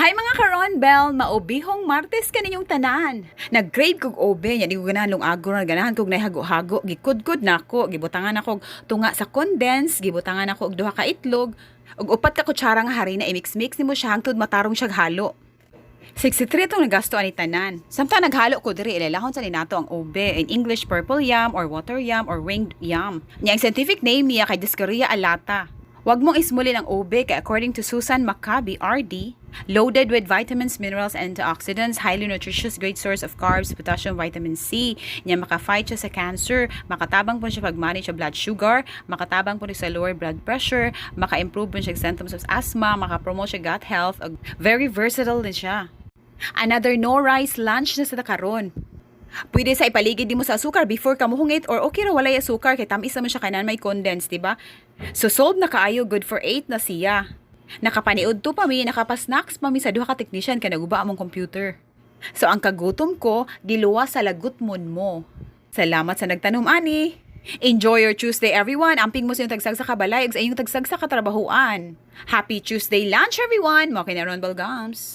Hi, mga karon Bell, maubihong Martes kaninyong tanan. Nag-crave kog ube, nya di ko ganahan lungagon, ganahan kog nahago-hago, gikudkod nako, gibutangan ako og tunga sa condense, gibutangan ako og duha ka itlog, ug upat ka kutsara nga harina, i-mix-mix nimo siya hangtod matarong siya halo. 63 itong nagasto ani tanan. Samtang naghalo ko diri, ilailahon sa ninato ang ube, in English purple yam or water yam or winged yam. Nya ang scientific name niya kay Dioscorea alata. Wag mong ismulin ang ube kay according to Susan Maccabi, RD, loaded with vitamins, minerals, and antioxidants, highly nutritious, great source of carbs, potassium, vitamin C. Nya maka-fight siya sa cancer, makatabang po siya pag-manage sa blood sugar, makatabang po siya sa lower blood pressure, maka-improve po siya sa symptoms of asthma, maka-promote siya gut health. Very versatile din siya. Another no rice lunch na sa karon. Pwede sa ipaligid nimo sa asukar before ka muhungit or okay ra walay asukar kay tamis naman siya kay naa may condense, di ba? So solve na kaayo, good for 8 na siya. Nakapaniud to pa mi, nakapa-snacks pa mi sa duha ka technician kay naguba among computer. So ang kagutom ko, giluwas sa lagutmon mo. Salamat sa nagtanom ani. Enjoy your Tuesday, everyone. Amping mo sa inyong tagsag sa kabalay ug sa inyong tagsag sa katrabahuan. Happy Tuesday lunch, everyone. Mo kini Ron Gums.